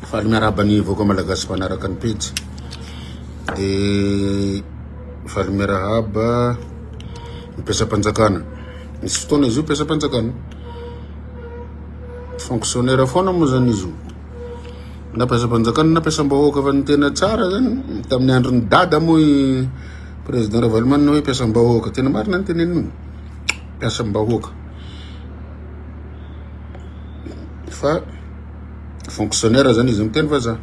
Faly miarahaba ny vahoaka malagasy mpanaraka ny pejy. De faly miarahaba ny mpiasam-panjakana. Misy fotoana izy io mpiasam-panjakana. Fonctionnaire foana moa zany izy io. Na mpiasam-panjakana na mpiasam-bahoaka fa ny tena tsara zany tamin'ny andron'ny dada moa i président Ravalomanana hoe mpiasam-bahoaka. Tena marina ny teneniny io. Mpiasam-bahoaka. Fa fonctionnaire zany izy miteny vazaha.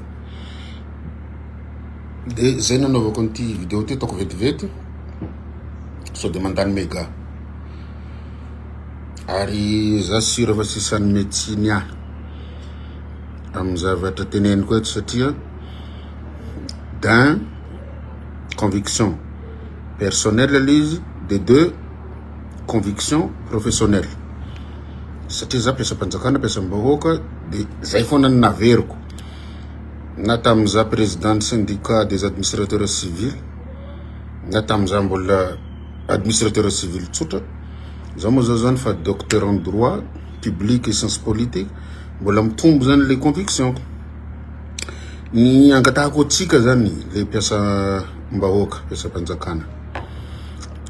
De zay nanaovako an'ity vidéo ty ataoko vetivety sao de mandany mega. Ary za sûr fa tsisy hanome tsiny ahy amin'ny zavatra teneniko eto satria d'un conviction personnelle le izy, de deux conviction professionnelle satria za mpiasam-panjakana, mpiasam-bahoaka de zay foana no naveriko na tamin'iza président ny syndicat des administrateurs civils na tamin'iza mbola administrateur civil tsotra. Za moa zao zany fa docteur en droit public et sciences politiques, mbola mitombo zany le conviction. Ny angatahako antsika zany le mpiasam-bahoaka, mpiasam-panjakana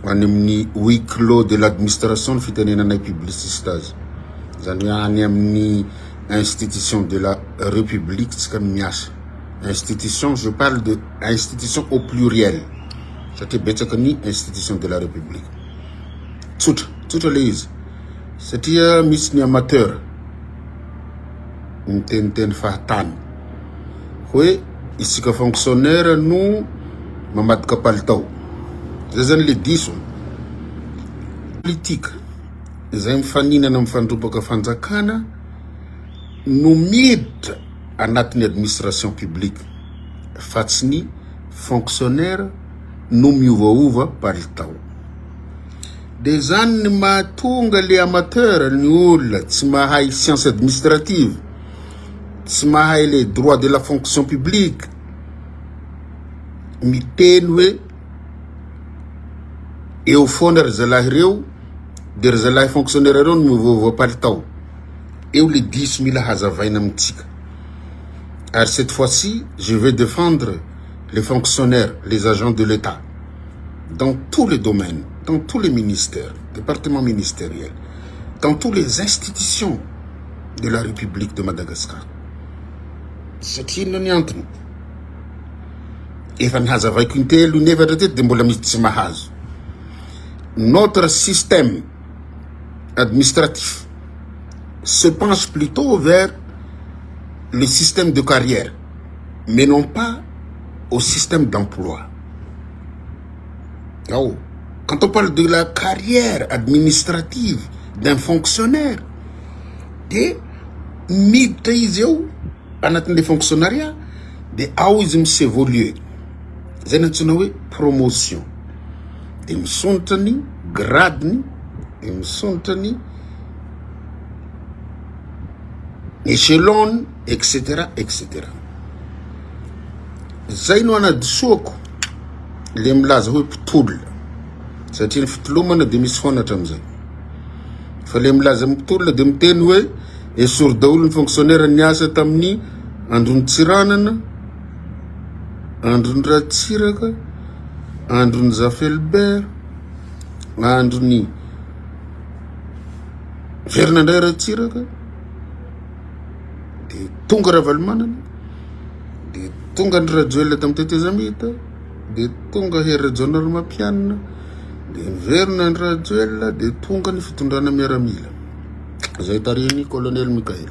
any amin'ny huis clos de l'administration ny fitenenanay publiciste azy, zany hoe any amin'ny institution de la république tsika no miasa. Institution, je parle de institution au pluriel satria betsaka ny institution de la république. Tsotra, tsotra le izy satria misy ny amateur miteniteny fahatany hoe isika fonctionnaire no mamadika palitao. Zay zany le diso. Politique izay mifaninana mifandrombaka fanjakana no miditra anatin'ny administration publique fa tsy ny fonctionnaire no miovaova palitao. De zany ny mahatonga le amateur, ny olona tsy mahay science administrative, tsy mahay le droit de la fonction publique, miteny hoe eo foana ry zalahy reo, de ry zalahy fonctionnaire reo no miovaova palitao. Eo le diso mila hazavaina amintsika. Ary cette fois-ci, je vais défendre les fonctionnaires, les agents de l'État, dans tous les domaines, dans tous les ministères, départements ministériels, dans toutes les institutions de la République de Madagascar. Satria inona ny antony? Efa nihazavaiko intelo inefatra teto de mbola misy tsy mahazo. Notre système administratif se penche plutôt vers le système de carrière, mais non pas au système d'emploi. Oh. Quand on parle de la carrière administrative d'un fonctionnaire, de miditra izy eo anatin'le fonctionnariat, de ao izy mi-s'évoluer. Zay nantsoina hoe promotion. De misondrotra ny gradiny, de misondrotra ny échelon, etc., etc. Zay no anadisoako le milaza hoe mpitolona, satria ny fitolomana de misy foana hatramizay. Fa le milaza mpitolona de miteny hoe esory daholo ny fonctionnaire niasa tamin'ny andron'ny Tsiranana, andron'ny Ratsiraka, andron'ny Zafelbert, andron'ny Verina indray Ratsiraka, de tonga Ravalomanana, de tonga ny Rajoelina tamin'ny tetezamita, de tonga Hery Rajaonarimampianina, de niverina ny Rajoelina, de tonga ny fitondrana miaramila izay tarihin'ny colonel Mikael.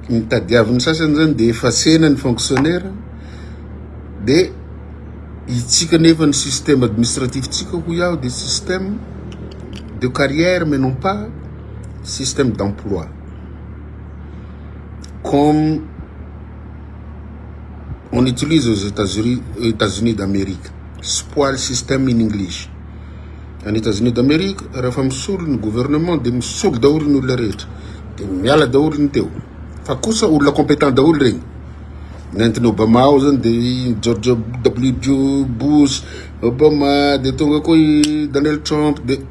Ny tadiavin'ny sasany zany de efacena ny fonctionnaire, de itsika nefa ny système administratif tsika hoy aho de système de carrière mais non pas système d'emploi comme on utilise aux États-Unis, États-Unis d'Amérique, spoil system in English. Any États-Unis d'Amérique, rehefa misolo ny gouvernement de misolo daholo ny olona rehetra, de miala daholo ny teo. Fa kosa olona compétent daholo regny. Nentin'i Obama ao zany de i George W Bush, Obama, de tonga koa i Donald Trump, de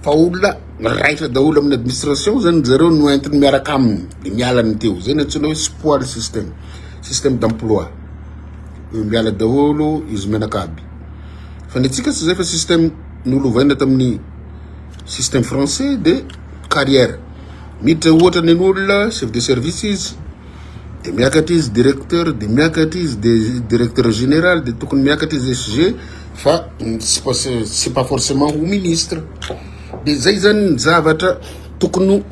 fa olona Miraikitra daholo amin'ny administration zany zareo no entiny miaraka aminy de miala ny teo. Zay ny antsoina hoe spoil system, système d'emploi. Hoe miala daholo izy mianakaby. Fa ny antsika tsy zay fa système nolovaina tamin'ny système français de carrière. Miditra ohatra ny an'olona chef de service izy de miakatra izy directeur de miakatra izy de directeur général de tokony miakatra izy SG fa c'est pas forcément ho ministre. De zay zany ny zavatra tokony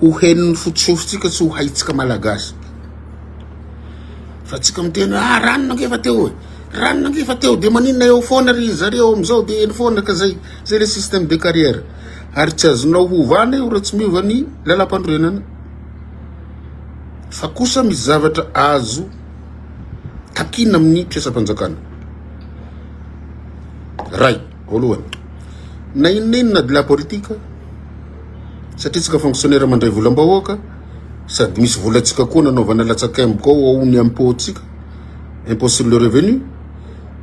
ho henon'ny fotosofintsika sy ho haintsika malagasy. Fa tsika miteny hoe ah ranona ange efa teo e, ranona ange efa teo de maninona eo foana ry zareo amizao de eny foana ka zay, zay le système de carrière. Ary tsy azonao hovana io raha tsy miova ny lalam-panorenana. Fa kosa misy zavatra azo takina amin'ny mpiasam-panjakana. Ray, voalohany, na inona inona de la politique, satria tsika fonctionnaire mandray volam-bahoaka, sady misy volantsika koa nanaovana latsakemboka ao, ao ny impôt-tsika, impôt sur le revenu,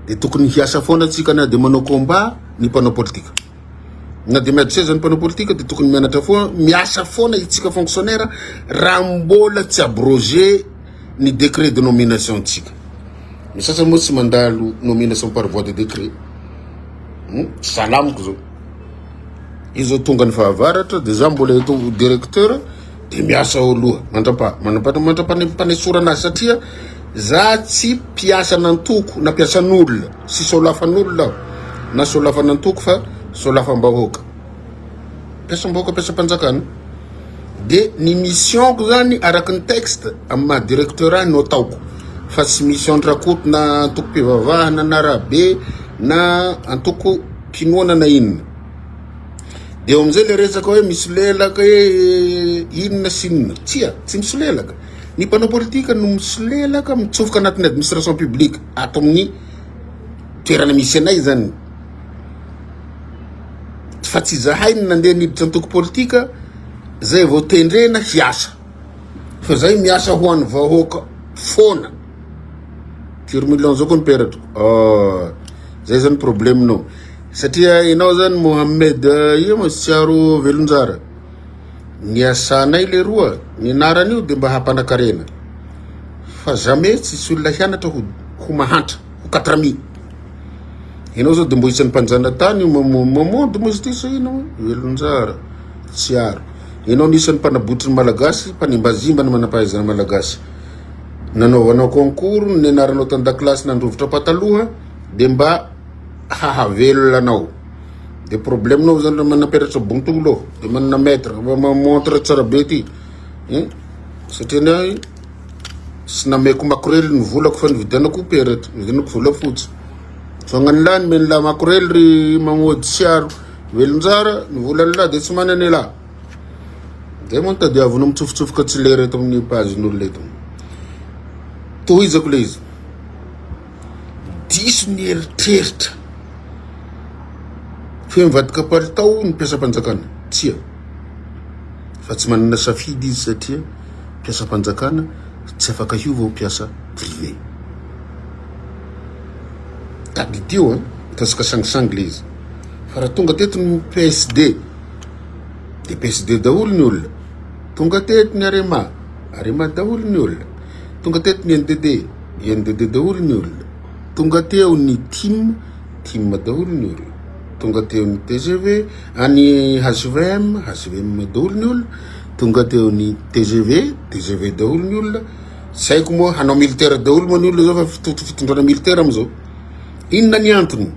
de tokony hiasa foana tsika na de manao combat ny mpanao politika. Na de miady seza ny mpanao politika de tokony mianatra foana, miasa foana itsika fonctionnaire raha mbola tsy abrogé ny décret de nomination tsika. Ny sasany moa tsy mandalo nomination par voie de décret. Salamiko zao. Izy zao tonga ny fahavaratra de za mbola eto directeur de miasa ao aloha mandrapa mandrapa mandrapanesorana azy satria za tsy mpiasan'antoko na mpiasan'olona sy solafan'olona aho na solafan'antoko fa solafam-bahoaka. Mpiasam-bahoaka mpiasam-panjakana. De ny mission-ko zany araky ny texte amin'ny maha directeur ahy no ataoko fa tsy mission an-dRakoto na antokom-pivavahana na Rabe na antokom-pinoana na inona. De eo amizay le resaka hoe misolelaka hoe inona sy inona. Tsia, tsy misolelaka. Ny mpanao politika no misolelaka mitsofoka anatin'ny administration publique ato amin'ny toerana misy anay zany. Fa tsy izahay no nandeha niditra antoko politika zay vao tendrena hiasa. Fa zay miasa ho an'ny vahoaka foana. Firy million zao koa ny peratra. Oh, zay zany problème-nao. Satria ianao zany Mohamed io moa Tsiaro Velonjara. Ny asanay leroa, ny anarany io de mba hampanakarena. Fa jamais tsisy olona hianatra ho ho mahantra, ho katrami. Ianao zao de mbo isan'ny mpanjanatany io Mamondy moa izy ty sa ino moa? Velonjara, Tsiaro. Ianao anisan'ny mpanabotry ny Malagasy, mpanimbazimba ny manampahaizana Malagasy. Nanaovanao concours, ny nianaranao tan-dakilasy nandrovitra pataloha de mba hahavelona anao. De problème nao zany raha manamperatra bontolo eo, de manana mètre, montre tsara be ty. Satria ny ahy tsy nameko makorely ny volako fa nividianako peratra, nividianako volafotsy. Fa gnan'lah nomen'lah makorely ry Mamoady Tsiaro Velonjara, ny volan'lah de tsy manana elah. Zay moa no tadiavinao mitsofotsofoka tsy lera eto amin'ny page-n'olona eto. Tohizako le izy. Diso ny eritreritra. Fa mivadika palitao ny mpiasam-panjakana. Tsia. Fa tsy manana safidy izy satria mpiasam-panjakana tsy afaka hiova ho mpiasa privé. Tadidio an, ataontsika sangisangy le izy. Fa raha tonga teto ny PSD, de PSD daholo ny olona. Tonga teto ny Arema, Arema daholo ny olona. Tonga teto ny NDD, NDD daholo ny olona. Tonga teo ny TIM, TIM daholo ny olona. Tonga teo ny TGV, any HVM, HVM daholo ny olona. Tonga teo ny TGV, TGV daholo ny olona. Tsy haiko moa hanao militaire daholo moa ny olona zao fa fitondrana militaire amizao. Inona ny antony?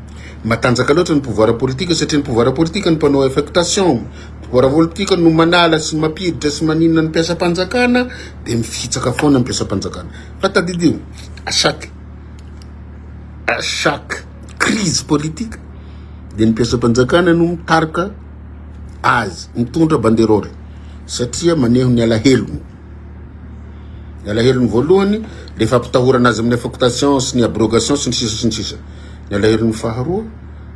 Matanjaka loatra ny pouvoir politique satria ny pouvoir politique no mpanao affectation. Pouvoir politique no manala sy mampiditra sy maninona ny mpiasam-panjakana de mifitsaka foana ny mpiasam-panjakana. Fa tadidio, à chaque à chaque crise politique de ny mpiasam-panjakana no mitarika azy, mitondra banderole satria maneho ny alahelony. Ny alahelony voalohany le fampitahorana azy amin'ny affectation sy ny abrogation sy ny sisa sy ny sisa. Ny alahelony faharoa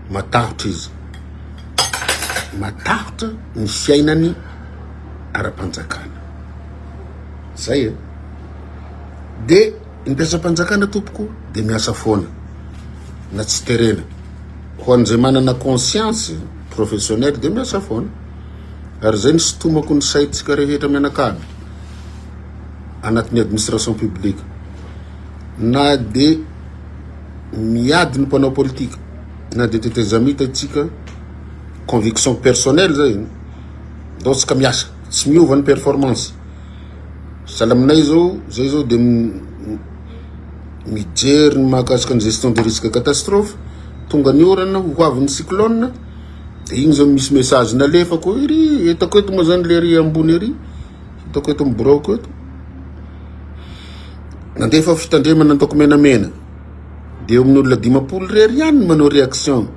matahotra izy. Matahotra ny fiainany ara-panjakana. Zay e. De ny mpiasam-panjakana tompoko de miasa foana na tsy terena. Ho an'izay manana conscience professionnelle de miasa foana. Ary izay no sintomako ny saintsika rehetra mianakavy anatin'ny administration publique. Na dia miady ny mpanao politika, na dia tetezamita isika, conviction personnelle zay, ndao tsika miasa, tsy miova ny performance. Sahala aminay zao, zay zao dia mijery ny mahakasika ny gestion de risque catastrophe, tonga ny orana, ho avy ny cyclone, de igny zao misy message nalefako ery, hitako eto moa zany le ery ambony ery, hitako eto amin'ny biraoko eto, nandefa fitandremana nataoko menamena, de eo amin'ny olona 50 irery ihany no manao réaction,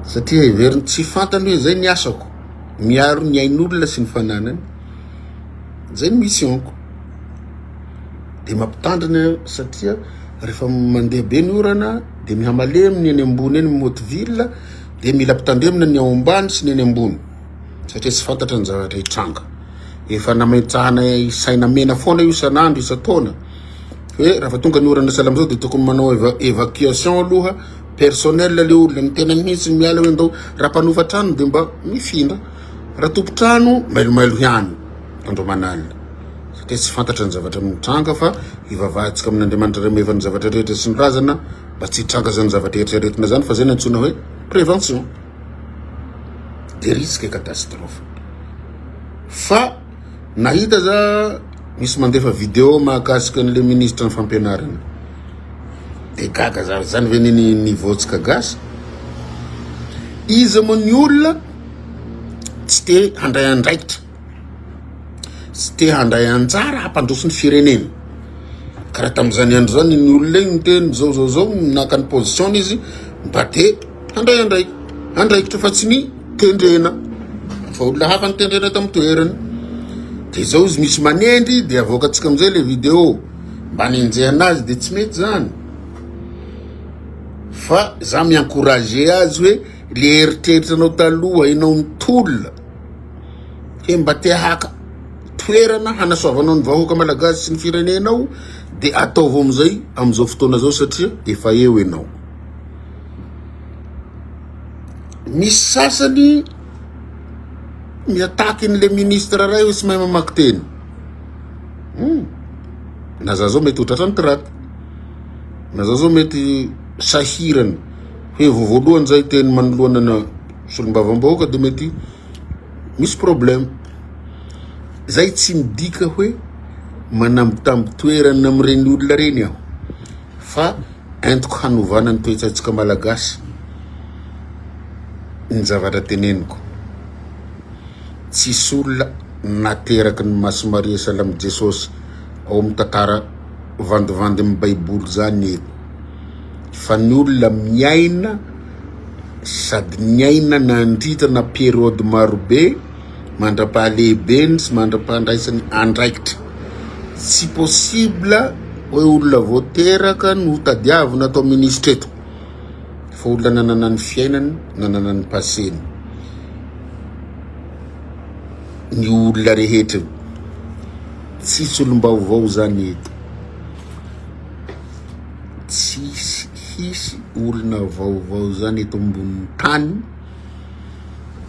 satria heveriny tsy fantany hoe zay ny asako, miaro ny ain'olona sy ny fananany, zay ny mission-ko. De mampitandrina satria rehefa mandeha be ny orana de mihamalemy ny eny ambony eny Motte ville de mila ampitandremina ny ao ambany sy ny eny ambony satria tsy fantatra ny zavatra hitranga. Efa nametrahana saina mena foana io isan'andro isan-taona hoe raha tonga ny orana sahala amin'izao de tokony manao évacuation aloha personnel le olona, ny tenany mihitsy ny miala hoe ndao raha mpanofa trano de mba mifindra, raha tompon-trano mailomailo ihany andro aman'alina. Satria tsy fantatra ny zavatra mitranga fa hivavahantsika amin'Andriamanitra Ray Mahefa ny zavatra rehetra sy ny razana mba tsy hitranga zany zavatra eritreretina zany fa zay no antsoina hoe prévention de risque catastrophe. Fa nahita za misy mandefa vidéo mahakasika an'le ministre ny fampianarana de gaga za, zany ve ny niveau tsika gasy? Iza moa ny olona tsy te handray andraikitra? Tsy te handray anjara hampandroso ny firenena. Ka raha tamin'izany andro izany ny olona iny niteny zao zao zao, naka ny position-ny izy mba te handray andraikitra, andraikitra fa tsy ny tendrena fa olona hafa ny tendrena tamin'ny toerany. De zao izy misy manendry de avoakantsika amizay le vidéo mba anenjehana azy de tsy mety zany. Fa za mi-encourager azy hoe le eritreritranao taloha enao nitolona. He mba te haka toerana hanasoavanao ny vahoaka malagasy sy ny firenenao de ataovy amizay amizao fotoana zao satria efa eo enao. Misy sasany mi-attaque an'le ministre ray hoe tsy mahay mamaky teny. Hmm. Na za zao mety ho tratran'ny traty. Na za zao mety sahirana hoe vao voalohany zay teny manoloana na solombavambahoaka de mety misy problème. Zay tsy midika hoe manambitamby toerana amin'ireny olona ireny aho fa entiko hanovana ny toetsaintsika malagasy ny zavatra teneniko. Tsisy olona nateraky ny Masy Maria sahala amin'i Jesosy ao amin'ny tantara vandivandy amin'ny baiboly zany eto fa ny olona miaina sady niaina nandritra na période marobe mandra-pahalehibeny sy mandra-pandraisany andraikitra. Tsy possible hoe olona vao teraka no tadiavina atao ministra eto fa olona nanana ny fiainany, nanana ny passé-ny. Ny olona rehetra io. Tsisy olom-baovao zany eto. Tsisy hisy olona vaovao zany eto ambonin'ny tany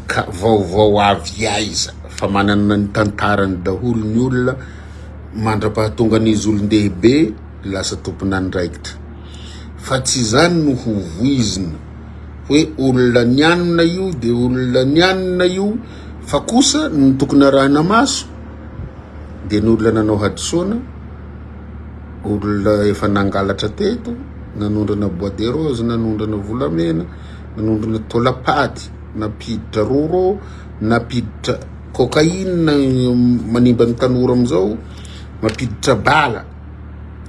ka vaovao avy aiza fa manana ny tantarany daholo ny olona mandra-pahatongan'izy olon-dehibe lasa tompon'andraikitra fa tsy izany no ho voizina hoe olona nianona io de olona nianona io fa kosa ny tokony arahina maso de ny olona nanao hadisoana Olona efa nangalatra teto, nanondrana bois de rose, nanondrana volamena, nanondrana taolam-paty, nampiditra roro, nampiditra cocaïne manimba ny tanora amizao, mampiditra bala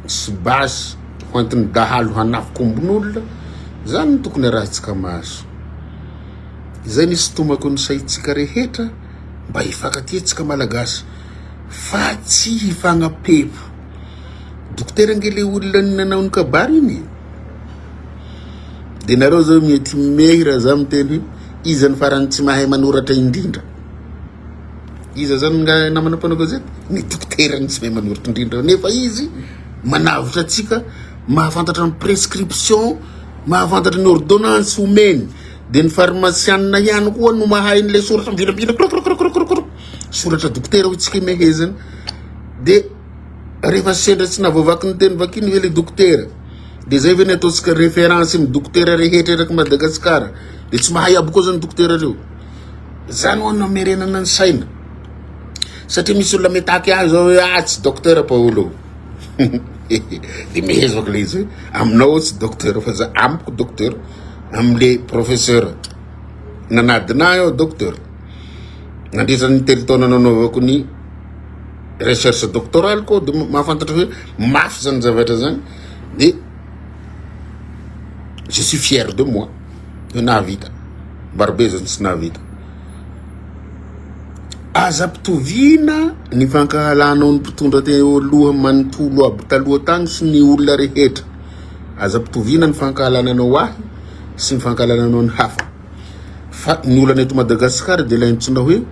sy basy hoentin'ny dahalo hanafika ombin'olona, zany no tokony arahintsika maso. Izay ny isintomako ny saintsika rehetra mba hifankatia tsika malagasy. Fa tsy hifagnapefo. Dokotera ange le olona nanao ny kabary iny e. De nareo zao mety mimehy raha za miteny hoe iza ny farany tsy mahay manoratra indrindra. Iza zany nga namana mpanao gazety? Ny dokotera no tsy mahay manoratra indrindra nefa izy manavotra antsika, mahafantatra ny prescription, mahafantatra ny ordonnance omeny. De ny farmasianina ihany koa no mahay an'ilay soratra mivilapila krokrokrokrokrokro, soratra dokotera hoy tsika imehezana. De rehefa sendra tsy nahavoavaky ny teny vakiny ve le dokotera, de zay ve ny ataontsika référence amin'ny dokotera rehetra eraky Madagasikara, de tsy mahay aby koa zany dokotera reo. Zany ho'a no amerenana ny saina. Satria misy olona mitaky ahy zao hoe ah tsy docteur Paolo. De mihezaka le izy hoe aminao tsy docteur fa za amiko docteur, amle professeur nanadina ahy aho docteur. Nandritra ny telo taona nanaovako ny recherche doctorale ko de mahafantatra hoe mafy zany zavatra zany de je suis fier de moi hoe nahavita. Marobe zany tsy nahavita. Aza ampitoviana ny fankahalanao ny mpitondra teo aloha manontolo aby taloha tagny sy ny olona rehetra. Aza ampitoviana ny fankahalananao ahy sy ny fankahalananao ny hafa. Fa ny olana eto Madagasikara dia ilay antsoina hoe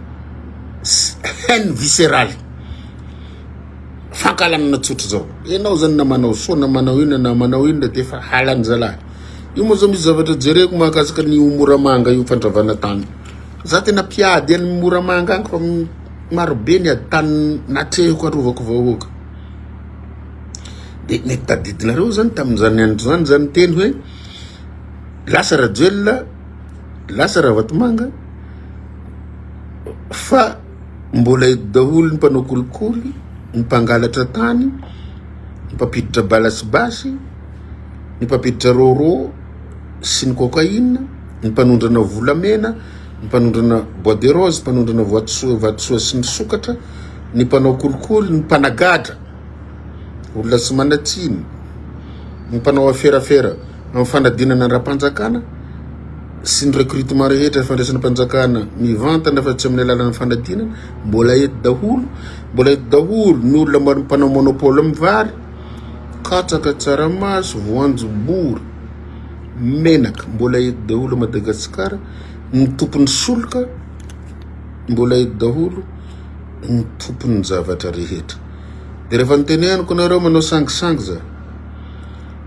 haine viscérale. Fankahalanana tsotra izao. Ianao zany na manao soa na manao inona na manao inona dia efa halan'ny zalahy. Io moa zao misy zavatra jereko mahakasika ny Moramanga io fandravana tany. Za tena mpiady any Moramanga any fa maro be ny ady tany natrehiko arovako vahoaka. De mety tadidinareo zany tamin'izany andro zany za niteny hoe lasa Rajoelina, lasa Ravatomanga fa mbola eto daholo ny mpanao kolikoly, ny mpangalatra tany, ny mpampiditra bala sy basy. ny mpampiditra rôrô sy ny cocaïne, ny mpanondrana volamena, ny mpanondrana bois de rose, mpanondrana voatosoa vatosoa sy ny sokatra, ny mpanao kolikoly, ny mpanagadra olona tsy manan-tsiny, ny mpanao aferafera amin'ny fanadinana ara-panjakana sy ny recrutement rehetra fandraisana-panjakana mivantana fa tsy amin'ny alalan'ny fanadinana, mbola eto daholo, mbola eto daholo ny olona mpanao monopole amin'ny vary. Katsaka, tsaramaso, voanjobory, menaka mbola eto daholo Madagasikara, ny tompon'ny solika mbola eto daholo, ny tompon'ny zavatra rehetra. De rehefa noteneniko nareo manao sangisangy za,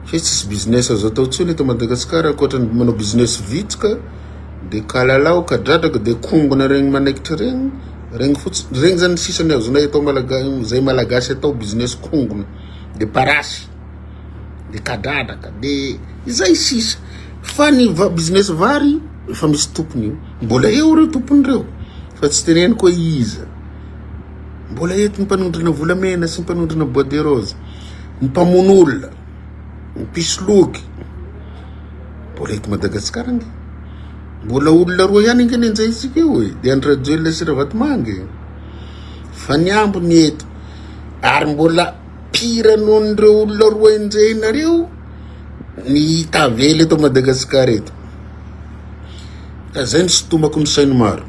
fe tsisy business azo atao intsony eto Madagasikara ankoatra ny manao business vitsika de kalalao, kadradraka, de kongona regny manaikitra regny. Regny fotsiny, regny zany sisa ny azonay atao malaga zay malagasy atao business kongona de parasy de kadradraka de izay sisa fa ny business vary efa misy tompony io mbola eo reo tompony reo fa tsy teneniko hoe iza mbola eto ny mpanondrana volamena sy ny mpanondrana bois de rose ny mpamono olona ny mpisoloky mbola eto Madagasikara ange Mbola olona roa ihany ange ny enjehintsika eo e, dia Andry Rajoelina sy Ravatomanga e. Fa ny ambiny eto, ary mbola pire noho ireo olona roa enjehinareo ny tavela eto Madagasikara eto. Ka zay ny sintomako ny sain'ny maro,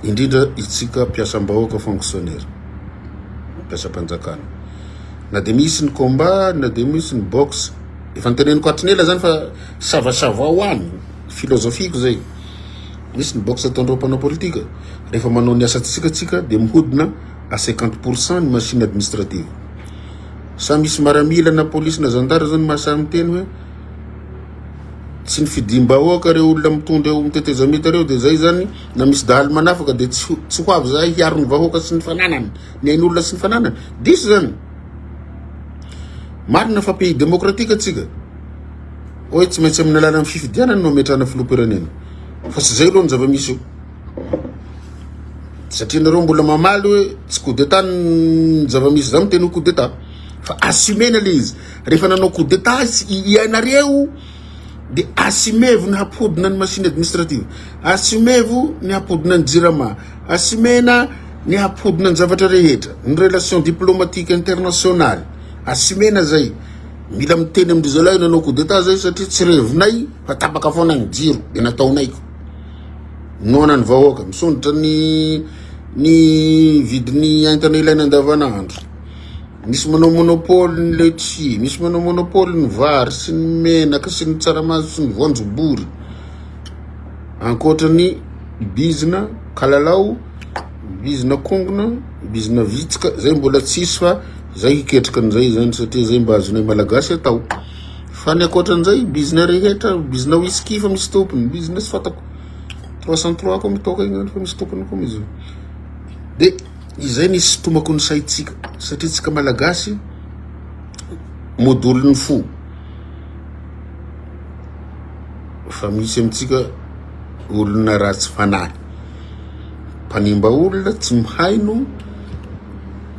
indrindra itsika mpiasam-bahoaka fonctionnaire, mpiasam-panjakana. Na dia misy ny combat, na dia misy ny boxe, Efa noteneniko hatry ny ela zany fa savasavao any, filozofiko zay. Misy ny boxe ataondreo mpanao politika, rehefa manao ny asantsika tsika dia mihodina à 50% ny machine administrative. Sa misy maramila na polisy na zandary zany mahasahy miteny hoe tsy ny fidim-bahoaka reo olona mitondra eo mitetezamita reo dia zay zany na misy dahalo manafaka dia tsy tsy ho avy zahay hiaro ny vahoaka sy ny fananany, ny ain'olona sy ny fananany. Diso zany. Marina fa pays démocratique atsika. Hoe tsy maintsy amin'ny alalan'ny fifidianana no ametrahana filoham-pirenena. Fa tsy zay aloha ny zava-misy io. Satria nareo mbola mamaly hoe tsy coup d'état ny zava-misy za miteny hoe coup d'état. Fa assumena le izy. Rehefa nanao coup d'état ianareo de assumevo ny hampodina ny machine administrative. Assumevo ny hampodina ny jirama. Assumena ny hampodina ny zavatra rehetra. Ny relation diplomatique internationale. Assumena zay. Mila miteny amin-dry zalahy nanao coup d'état zay satria tsy revinay fa tapaka foana ny jiro de nataonay ko. Noana ny vahoaka, misondrotra ny ny vidin'ny entana ilaina andavanandro. Misy manao monopole ny letchis, misy manao monopole ny vary sy ny menaka sy ny tsaramaso sy ny voanjobory. Ankoatra ny bizina kalalao, bizina kongona, bizina vitsika, zay mbola tsisy fa zay hiketrika an'izay zany satria zay mba azonay malagasy atao. Fa ny ankoatran'izay, bizina rehetra, bizina whisky fa misy tompony, bizina tsy fantako, 303 koa mitoaka igny zany fa misy tompony koa izy io. De izay ny isintomako ny saintsika, satria tsika malagasy mody olon'ny fo, fa misy amintsika olona ratsy fanahy, mpanimba olona, tsy mihaino,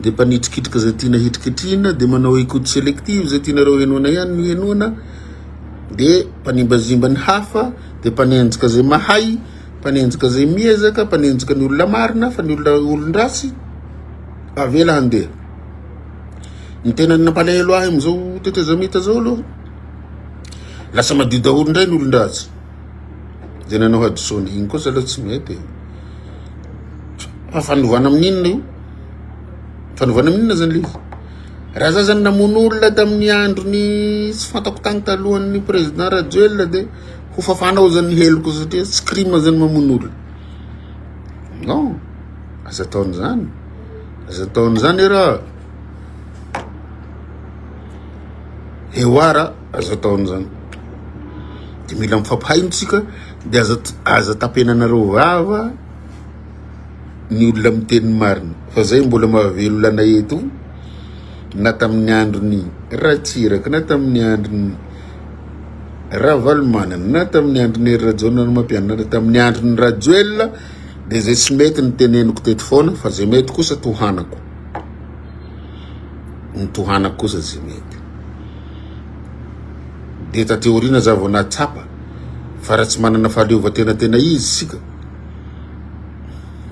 de mpanitrikitrika zay tiana hitrikitrihina, de manao écoute sélective zay tianareo henoina ihany no henoina, de mpanimbazimba ny hafa, de mpanenjika zay mahay, mpanenjika zay miezaka, mpanenjika ny olona marina fa ny olona olon-dratsy avela handeha. Ny tena nampalahelo ahy amizao tetezamita zao aloha, lasa madio daholo ndray ny olon-dratsy zay nanao hadisoana, igny kosa aloha tsy mety e. Fa fanovana amin'inona io? Fanovana amin'inona zany le izy? Raha za zany namono olona tamin'ny androny tsy fantako tagny talohan'ny président Rajoelina de ho fafanao zany ny heloko satria tsy crime zany mamono olona. Non, aza atao an'izany. Aza atao an'izany raha. Eoara, aza atao an'izany. De mila mifampihaino tsika de aza aza tapenanareo vava ny olona miteny ny marina fa zay mbola mahavelona anay eto na tamin'ny andron'ny Ratsiraka na tamin'ny andron'ny Ravalomanana na tamin'ny andron'ny Hery Rajaonarimampianina na tamin'ny andron'ny Rajoelina de zay tsy mety ny teneniko teto foana fa zay mety kosa tohanako ny tohanako kosa zay mety de taty aoriana za vao nahatsapa fa raha tsy manana fahaleovantena tena izy isika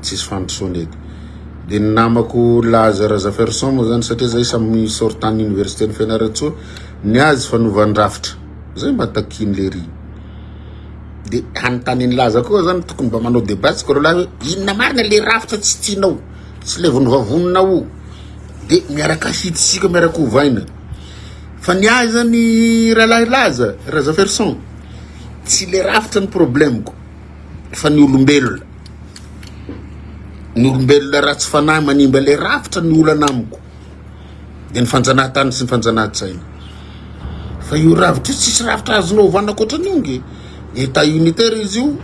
tsisy fandrosoana eto. De ny namako Laza Razafiarison moa zany satria zay samy sortant ny université ny Fianarantsoa, ny azy fanovan-drafitra, zay mba takiany lery. De hanontany an'i Laza koa zany tokony mba manao débat tsika roalahy hoe inona marina le rafitra tsy tianao, tsy levon'ny vavoninao io, de miaraka ahitsy tsika miaraka ovaina. Fa ny ahy zany rahalahy Laza Razafiarison, tsy le rafitra ny problème-ko. fa ny olombelona, ny olombelona ratsy fanahy manimba le rafitra ny olana amiko de ny fanjanahantany sy ny fanjanahan-tsaina. Fa io rafitra io tsisy rafitra azonao ovana ankoatran'io nge. Etat unitaire izy io,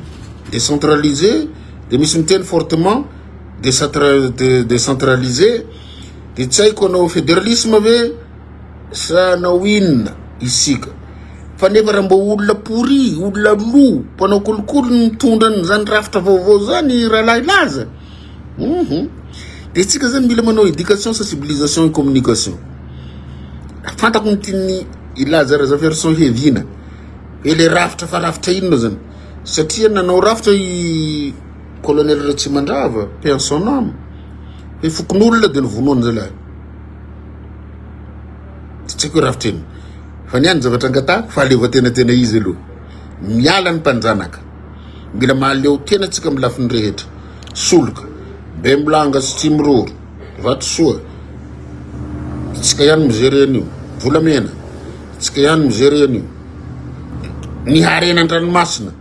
décentralisé, de misy miteny fortement décentralisé, de tsy haiko anao fédéralisme ve? Sa hanao inona isika? Fa nefa raha mba olona pourri, olona lo, mpanao kolikoly no mitondra an'izany rafitra vaovao zany rahalahy Laza. Uhum. De tsika zany mila manao éducation, sensibilisation et communication. Fantako ny tian'ny i Laza Razafiarison hiaviana. Hoe le rafitra fa rafitra inona zany? Satria nanao rafitra i colonel Ratsimandrava, paix en son âme, hoe fokonolona de novonoany zalahy. Tsy haiko hoe rafitra inona. Fa ny ahy ny zavatra angatahako, fahaleovantena tena izy aloha. Miala ny mpanjanaka. Mila mahaleo tena tsika amin'ny lafiny rehetra. Soloka, Bemolanga sy Tsimiroro, Vatosoa, tsika ihany mi-gérer an'io. Volamena, tsika ihany mi-gérer an'io. Ny harena an-dranomasina,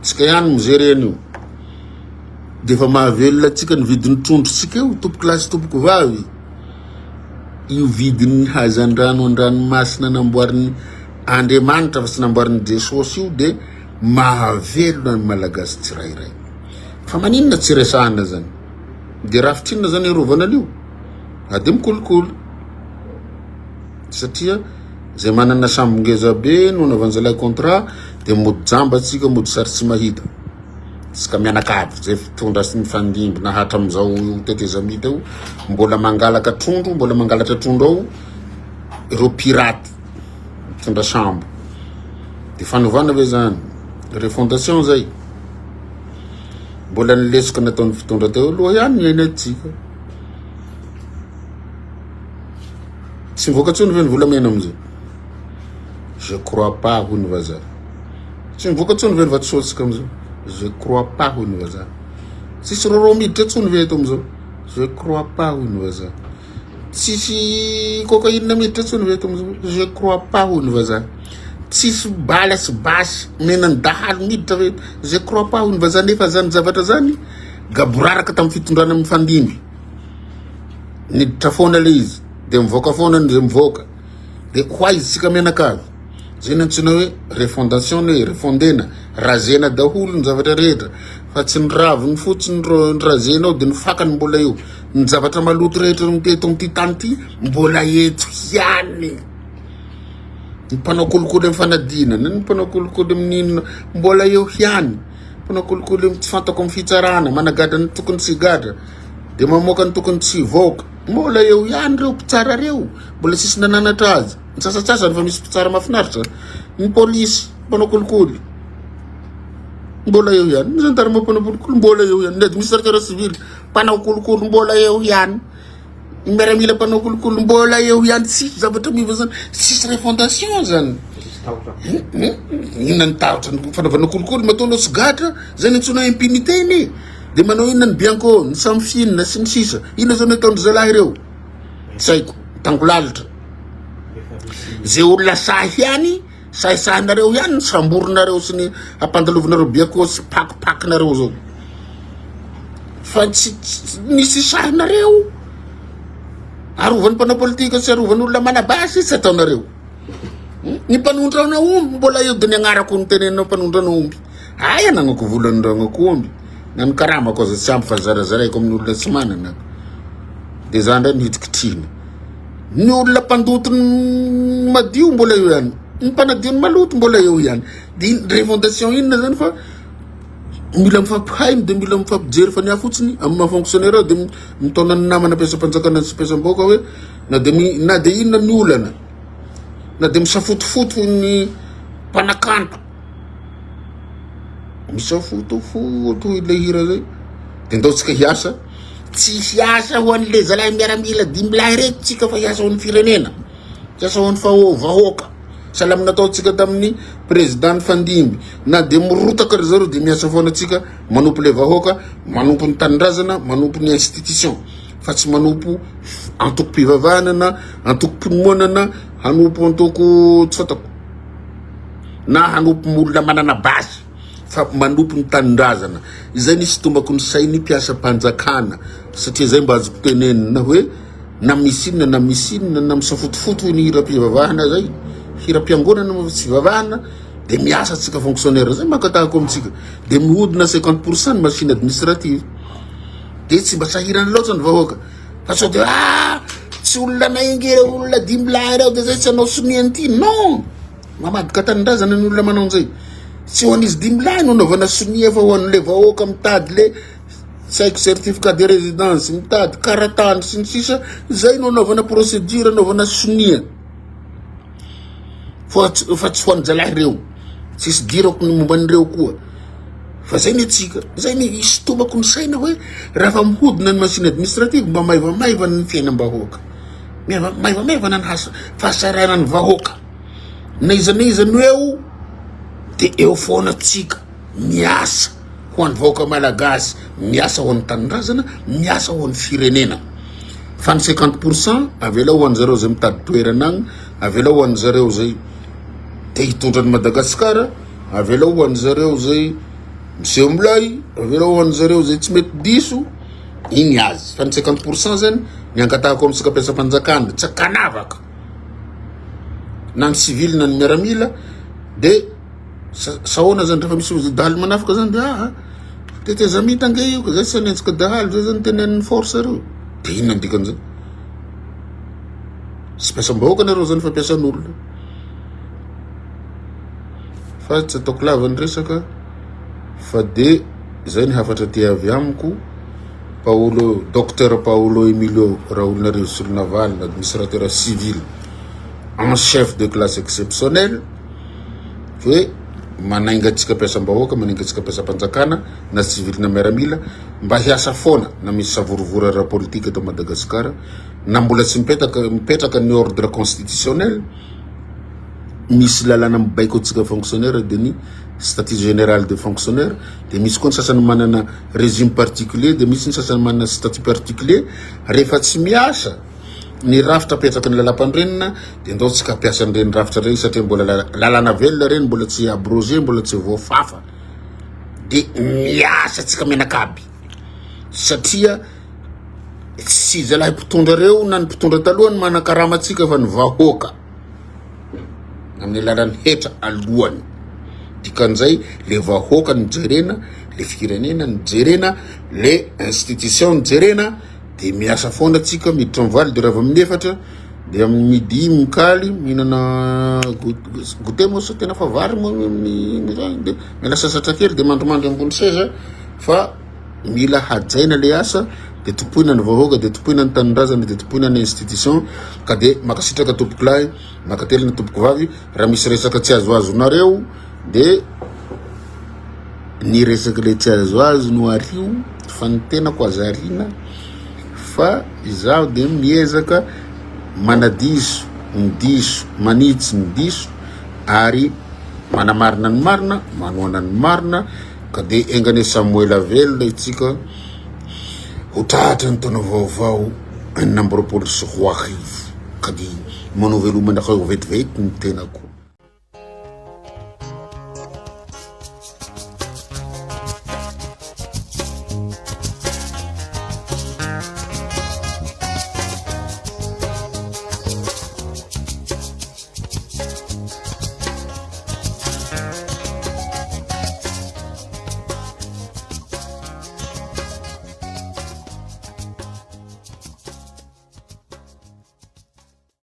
tsika ihany mi-gérer an'io. Dia efa mahavelona antsika ny vidin'ny trondrontsika io, tompoko lahy sy tompoko vavy. Io vidin'ny hazandrano an-dranomasina namboarin'ny Andriamanitra fa tsy namboarin'i Jesosy io dia mahavelona ny Malagasy tsirairay. Fa maninona tsy resahana zany? Dia rafitra inona zany arovana an'io? Ady mikolikoly. Satria zay manana sambo ngeza be no anaovan'zalahy contrat dia mody jamba tsika, mody sary tsy mahita. Tsika mianakavy zay fitondra sy mifandimby na hatramizao io tetezamita io mbola mangalaka trondro mbola mangalatra trondro ao ireo piraty mitondra sambo de fanovana ve zany refondation zay mbola ny lesoka nataon'ny fitondra teo aloha ihany ny iainantsika tsy mivoaka tsony ve ny volamena amizao je crois pas hoy ny vazaha Tsy mivoaka tsony ve ny vatosoantsika amizao? Je crois pas hoy ny vazaha. Tsisy roro miditra tsony ve eto amizao? Je crois pas hoy ny vazaha. Tsisy cocaïne miditra tsony ve eto amizao? Je crois pas hoy ny vazaha. Tsisy bala sy basy omena ny dahalo miditra ve eto? Je crois pas hoy ny vazaha nefa zany zavatra zany gaboraraka tamin'ny fitondrana mifandimby. Niditra foana le izy de mivoaka foana ny ze mivoaka. De ho aiza tsika mianakavy? Zay no antsoina hoe refondation hoe refondena, razena daholo ny zavatra rehetra fa tsy ny raviny fotsiny no razenao de ny fakany mbola eo. Ny zavatra maloto rehetra eto amin'ity tany ity mbola eto ihany. Ny mpanao kolikoly amin'ny fanadinana, ny mpanao kolikoly amin'ny inona mbola eo ihany. Mpanao kolikoly amin'ny tsy fantako amin'ny fitsarana, managadra ny tokony tsy higadra, de mamoaka ny tokony tsy hivoaka. Mbola eo ihany ireo mpitsara ireo, mbola tsisy nananatra azy. Ny sasantsasany fa misy mpitsara mahafinaritra. Ny polisy mpanao kolikoly mbola eo ihany. Ny gendarme mpanao kolikoly mbola eo ihany. Ny administrateur civil mpanao kolikoly mbola eo ihany. Ny miaramila mpanao kolikoly mbola eo ihany. Tsisy zavatra miova zany. Tsisy refondation zany. Inona ny tahotra ny fanaovana kolikoly matoa anao tsy gadra zay ny antsoina impunité anie. De manao inona ny bianco, ny samfin sy ny sisa. Inona zao ny ataon-dry zalahy ireo? Tsy haiko. Tangolalitra. Ze olona sahy ihany, sahisahinareo ihany ny samborinareo sy ny ampandalovinareo bianco sy pakipakinareo zao. Fa tsy misy sahinareo arovan'ny mpanao politika sy arovan'ny olona manabasy tsy ataonareo. Ny mpanondrana omby mbola eo de ny agnarako no teneninao mpanondrana omby. Hay anagnako vola anondragnako omby. Na ny karamako aza tsy ampy fa zarazaraiko amin'ny olona tsy manana. De za ndray no hitrikitrihina. Ny olona mpandoto ny madio mbola eo ihany. Ny mpanadio ny maloto mbola eo ihany. De refondation inona zany fa mila mifampihaino de mila mifampijery fa ny ahy fotsiny amin'ny maha fonctionnaire aho de mitaona ny namana mpiasam-panjakana sy mpiasam-bahoaka hoe na de na de inona ny olana na de misafotofoto ny mpanakanto misafotofoto ilay hira zay de ndao tsika hiasa tsy hiasa ho an'le zalahy miaramila dimilahy reto tsika fa hiasa ho an'ny firenena hiasa ho an'ny faho vahoaka sahala amin'ny nataontsika tamin'ny président nifandimby na de mirotaka ry zareo de miasa foana tsika manompo le vahoaka manompo ny tanindrazana manompo ny institution fa tsy manompo antokom-pivavahana na antokom-pinoana na hanompo antoko tsy fantako na hanompo olona manana basy fa manompo ny tanindrazana. Izay nisy tombako ny sain'ny mpiasam-panjakana satria izay mba azoko tenenina hoe na misy inona na misy inona na misafotofoto hoy ny hiram-pivavahana zay, hiram-piangonana moa fa tsy fivavahana de miasa antsika fonctionnaire zay mangatahako amintsika de mihodina 50 pour cent ny machine administrative. De tsy mba sahirana loatra ny vahoaka fa sao de ah tsy olona anay ange ireo olona dimilahy ireo de zay tsy hanao sonia an'ity non mamadika tanindrazana ny olona manao an'izay tsy ho an'izy dimilahy no anaovana sonia fa ho an'le vahoaka mitady le tsy haiko certificat de résidence mitady karatany sy ny sisa zay no anaovana procédure anaovana sonia Fa tsy fa tsy ho an'ny zalahy reo. Tsisy idirako ny momba an'ireo koa. Fa zay ny antsika. Zay ny isintomako ny saina hoe raha fa mihodina ny machine administrative mba maivamaivana ny fiainam-bahoaka. Maivamaivana ny has fahasahiranan'ny vahoaka. Na iza na iza no eo de eo foana tsika miasa ho an'ny vahoaka malagasy, miasa ho an'ny tanindrazana, miasa ho an'ny firenena. Fa ny 50 pour cent avelao ho an'zareo zay mitady toerana agny, avelao ho an'zareo zay te hitondra an'i Madagasikara, avelao ho an'zareo zay miseho milay, avelao ho an'zareo zay tsy mety diso, igny azy. Fa ny 50 pour cent zany ny angatahako amintsika mpiasam-panjakana tsy ankanavaka na ny civil na ny miaramila de Sahoana zany rehefa misy dahalo manafika zany de aa tetezamita ange io ka zay tsy hanenjika dahalo zay zany tenenin'ny force reo de inona ny dikan'izay? Tsy mpiasam-bahoaka nareo zany fa mpiasan'olona fa tsy ataoko lava ny resaka fa de zay ny hafatra ty avy amiko Paolo Docteur Paolo Emilio Raholinarivo Solonavalona administrateur civil en chef de classe exceptionnelle hoe manainga antsika mpiasam-bahoaka, manainga antsika mpiasam-panjakana na sivily na miaramila mba hiasa foana na misy savorovoro ara-politika eto Madagasikara na mbola tsy mipetaka mipetraka ny ordre constitutionnel, misy lalàna mibaiko antsika fonctionnaire dia ny statut général de fonctionnaire dia misy koa ny sasany manana régime particulier dia misy ny sasany manana statut particulier rehefa tsy miasa Ny rafitra apetraky ny lalampanorenana dia ndao tsika hampiasa an'ireny rafitra ireny satria mbola lalàna velona ireny, mbola tsy abrogé, mbola tsy voafafa. Dia miasa tsika mianakaby satria tsy zalahy mpitondra reo na ny mpitondra taloha ny manakarama antsika fa ny vahoaka. amin'ny alalan'ny hetra aloany. Dikan'izay le vahoaka no jerena, le firenena no jerena, le institution no jerena, de miasa foana tsika miditra amin'ny valo de rava amin'ny efatra, de amin'ny midi mikaly mihinana goûter moa sa tena fa vary moa amin'ny zany de miala sasatra kely de mandrimandry ambony seza fa mila hajaina le asa de tompoina ny vahoaka de tompoina ny tanindrazana de tompoina ny institution ka de makasitraka tompokolahy makatelina tompokovavy raha misy resaka tsy azoazonareo de ny resaka le tsy azoazo no ario fa ny tenako aza ariana fa izaho de miezaka manadiso ny diso manitsy ny diso ary manamarina ny marina manohana ny marina ka de enga anie samy ho ela velona itsika ho tratra ny taona vaovao 2026 ka de manao veloma anareo vetivety ny tenako.